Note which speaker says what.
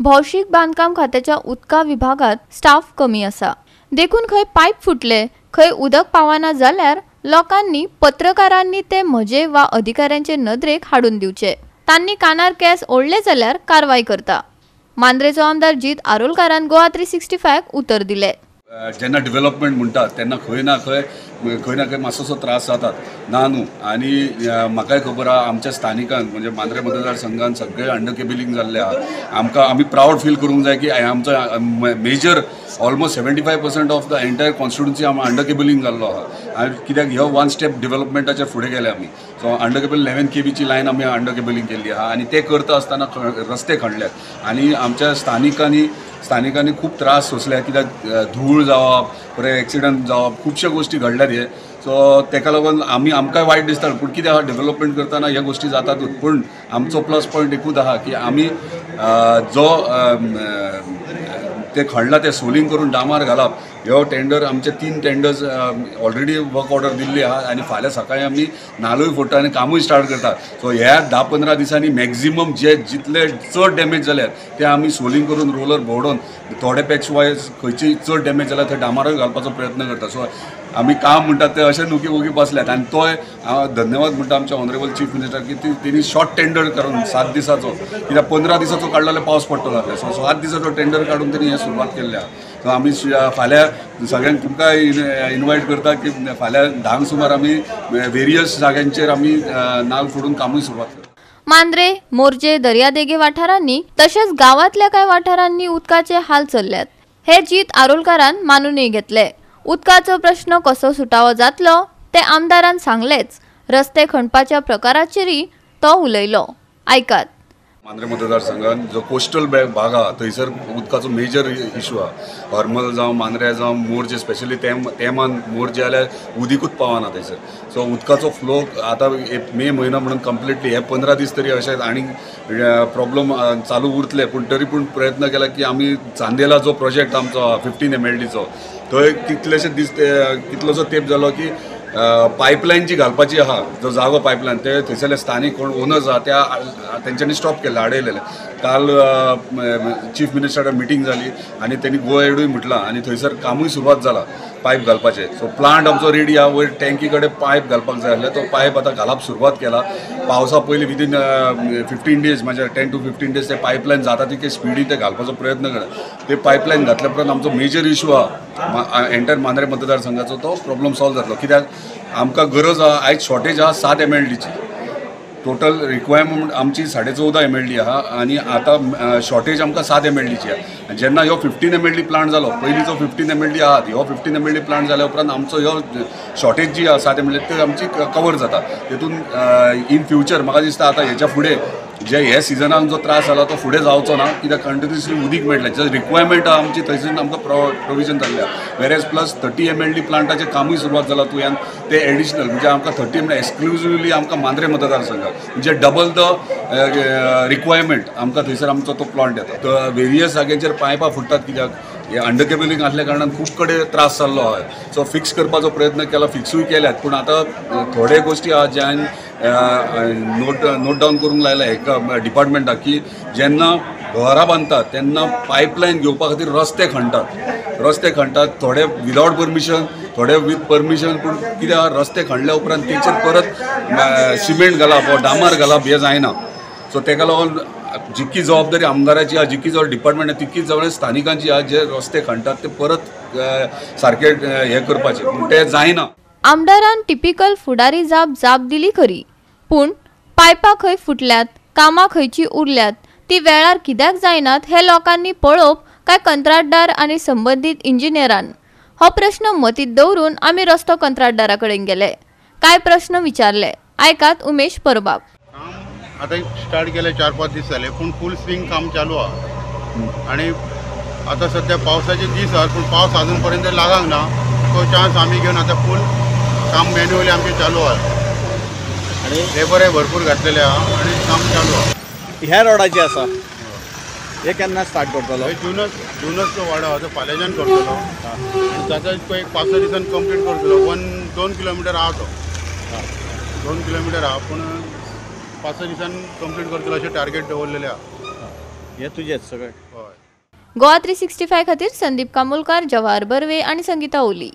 Speaker 1: भौशीक बांदकाम खात्याच्या उदका विभागात स्टाफ कमी आसा, देखून खंय पायप फुटले, खंय उदक पावना जाल्यार लोकांनी पत्रकारांनी ते म्हजे वा अधिकाऱ्यांचे नदरेक हाडून दिवचे. तांनी कानार केस ओडले जाल्यार कारवाय करता. मांद्रेचो आमदार जीत आरोलकारान गोवा 365 उतर दिले.
Speaker 2: जेन्ना डेव्हलपमेंट म्हणटात तेन्ना खंय ना खंय खंय ना खंय मातसोसो त्रास जातात ना न्हू. आनी म्हाकाय खबर आहा आमच्या स्थानिकांक म्हणजे मांद्रे मतदारसंघान सगळे अंडर केबिलिंग जाल्लें आहा. आमकां आमी प्रावड फील करूंक जाय की आमचो major almost 75% of the entire constituency आम अंडर केबिलिंग जाल्लो आहा. आनी कित्याक ह्यो वन स्टेप डेव्हलपमेंटाचेर फुडें गेले आमी. सो अंडर केबल 11 केबीची लायन आमी अंडर केबिलिंग केल्ली आहा आनी ते करता आसतना रस्ते खणल्यात आनी आमच्या स्थानिकांनी खूब त्रास सोंसले कित्याक धूळ जावप, परत एक्सिडंट जावप, खुबश्यो गोश्टी घडल्यात हे. सो तेका लागून आमी आमकांय वायट दिसता, पूण कितें आहा डेव्हलपमेंट करतना ह्या गोश्टी जातातूच. पूण आमचो प्लस पॉयंट एकूच आहा की आमी जो ते खणला ते सोलिंग करून डामार घालप ह्यो टेंडर आमचे 3 टेंडर्स ऑलरेडी वर्क ऑर्डर दिल्ली आहा आनी फाल्यां सकाळी आमी नालूय फोडटा आनी कामूय स्टार्ट करता. सो ह्या 10-15 दिसांनी मॅक्झिमम जे जितले चड डॅमेज जाल्यात ते आमी सोलिंग करून रोलर भोंवडोवन थोडे पॅच वायज खंयची चड डॅमेज जाल्यार थंय डामारूय घालपाचो प्रयत्न करता. सो आमी काम म्हणटात ते अशें न्हू की ओगी बसल्यात. आनी तोय हांव धन्यवाद म्हणटा आमच्या ऑनरेबल चीफ मिनिस्टर की तेणी शॉर्ट टेंडर करून 7 दिसाचो, कित्याक 15 दिसाचो काडलो जाल्यार पावस पडटलो जातले. सो 7 दिसाचो टेंडर काडून तेणी हें सुरवात केल्लें आहा. सो आमी फाल्यां सगळ्यांक तुमकां इनवायट करता की फाल्यां 10 सुमार आमी वेरियस जाग्यांचेर आमी नाल फोडून कामूय सुरवात करता.
Speaker 1: मांद्रे, मोरजे, दर्यादेगे वाठारांनी तशेंच गांवांतल्या कांय वाठारांनी उदकाचे हाल चल्ल्यात हे जीत आरोलकारान मानूनय घेतले. उदकाचो प्रश्न कसो सुटावो जातलो ते आमदारान सांगलेच. रस्ते खणपाच्या प्रकाराचेरय तो उलयलो. आयकात.
Speaker 2: मांद्रे मतदारसंघात जो कोस्टल भाग आहा थंयसर उदकाचो मेजर इशू आहा. हरमल जावं मांद्रे जावं मोरजे, स्पेशली तेमान मोरजे जाल्यार उदीकूच पावना थंयसर. सो उदकाचो फ्लो आतां मे म्हयनो म्हणून कंप्लिटली हे 15 दीस तरी अशें आनी प्रॉब्लम चालू उरतले, पूण तरी पूण प्रयत्न केला की आमी चांदेला जो प्रोजेक्ट आमचो आहा 15 MLDचो थंय कितलेशे दीस कितलोसो तेंप जालो की पायपलायन जी घालपाची आहा जो जागो पायपलायन ते थंयसरले स्थानीक कोण ओनर्स आहा त्या तेंच्यांनी स्टॉप केल्लें, आडयलेलें. काल चीफ मिनिस्टरा मिटींग जाली आनी तेणी गो एडूय म्हटलां आनी थंयसर कामूय सुरवात जाला पायप घालपाचें. सो प्लांट आमचो रेडी आहा, वयर टँकी कडेन पायप घालपाक जाय आसलें, तो पायप आतां घालप सुरवात केला. पावसा पयलीं विदीन 15 डेज म्हणजे 10 to 15 days ते पायपलायन जाता तितके स्पिडीन ते घालपाचो प्रयत्न करता. ते पायपलायन घातल्या उपरांत आमचो मेजर इशू आहा एंटायर मांद्रे मतदारसंघाचो तो प्रॉब्लम सॉल्व जातलो. कित्याक आमकां गरज आहा, आयज शॉर्टेज आहा 7 MLDची, टोटल रिक्वायरमेंट आमची 14.5 MLD आहा आनी आतां शॉर्टेज आमकां 7 MLDची आहा. जेन्ना ह्यो 15 MLD plant जालो, पयलींचो 15 MLD आहा, ह्यो 15 MLD plant जाल्या उपरांत आमचो ह्यो शॉर्टेज जी आहा 7 MLD ती आमची कवर जाता. तेतून इन फ्युचर म्हाका दिसता आतां हेच्या फुडें जे हे सिजनाक जो त्रास जाला तो फुडें जावचो ना, कित्याक कंटिन्युअसली उदीक मेळटलें. जे रिक्वायरमेंट आहा आमची थंयसर आमकां प्रोविजन जाल्लें आहा. वेरेज प्लस 30 MLD प्लांटाचें कामूय सुरवात जालां तुयान, ते एडिशनल म्हणजे आमकां 30 MLD exclusively आमकां मांद्रे मतदारसंघाक म्हणजे डबल the requirement आमकां थंयसर आमचो तो प्लांट येता. तर वेरियस जाग्यांचेर पायपां फुट्टात कित्याक हे अंडर केबलिंग आसल्या कारणान खूब कडेन त्रास जाल्लो आहा. सो फिक्स करपाचो प्रयत्न केला, फिक्सूय केल्यात, पूण आतां थोडे गोश्टी आहा जे हांवें नोट डावन करूंक लायला एका डिपार्टमेंटाक की जेन्ना घरां बांदतात तेन्ना पायपलायन घेवपा खातीर रस्ते खणटात, रस्ते खणटात थोडे विदावट परमिशन, थोडे वीथ परमिशन. पूण कितें आहा रस्ते खणल्या उपरांत तेचेर परत सिमेंट घालप वा डांबर घालप हें जायना. सो तेका लागून जितकी जबाबदारी आमदाराची आहा, जितकी जबाबदारी डिपार्टमेंट आहा, तितकी जबाबदारी स्थानिकांची आहा जे रस्ते खणटात ते परत सारके हें करपाचें, पूण तें जायना.
Speaker 1: आमदारान टिपिकल फुडारी जाप जाप दिली खरी, पूण पायपां खंय फुटल्यात, कामां खंयची उरल्यात, ती वेळार कित्याक जायनात हे लोकांनी पळोवप काय कंत्राटदार आनी संबंदीत इंजिनियरान? हो प्रश्न मतींत दवरून आमी रस्तो कंत्राटदारा कडेन गेले, कांय प्रश्न विचारले. आयकात उमेश परबाब.
Speaker 3: आतां स्टार्ट केले 4-5 दीस जाले, पूण फूल स्विंग काम चालू आहा आनी आतां सद्या पावसाचे दीस आहात, पूण पावस अजून पर्यंत लागूंक ना, तो चान्स आमी घेवन आतां फूल काम मॅन्युअली आमचें चालू आहा आनी लेबरय भरपूर घातलेले आहा आनी काम चालू आहा.
Speaker 4: ह्या रोडाचे आसा हे केन्ना स्टार्ट करतलो?
Speaker 3: जुनच तो वाडो आहा तो फाल्यांच्यान करतलो आनी जाता तितको एक 5-6 दिसान कंप्लीट करतलो. 1-2 किलोमिटर आहा तो, 2 किलोमिटर आहा, पूण 5-6 दिसान कंप्लीट करतलो अशें टार्गेट दवरलेलें आहा.
Speaker 4: हे तुजेच सगळे.
Speaker 3: हय.
Speaker 1: गोवा 365 खातीर संदीप कामोलकार, जवाहर बर्वे आनी संगीता ओली.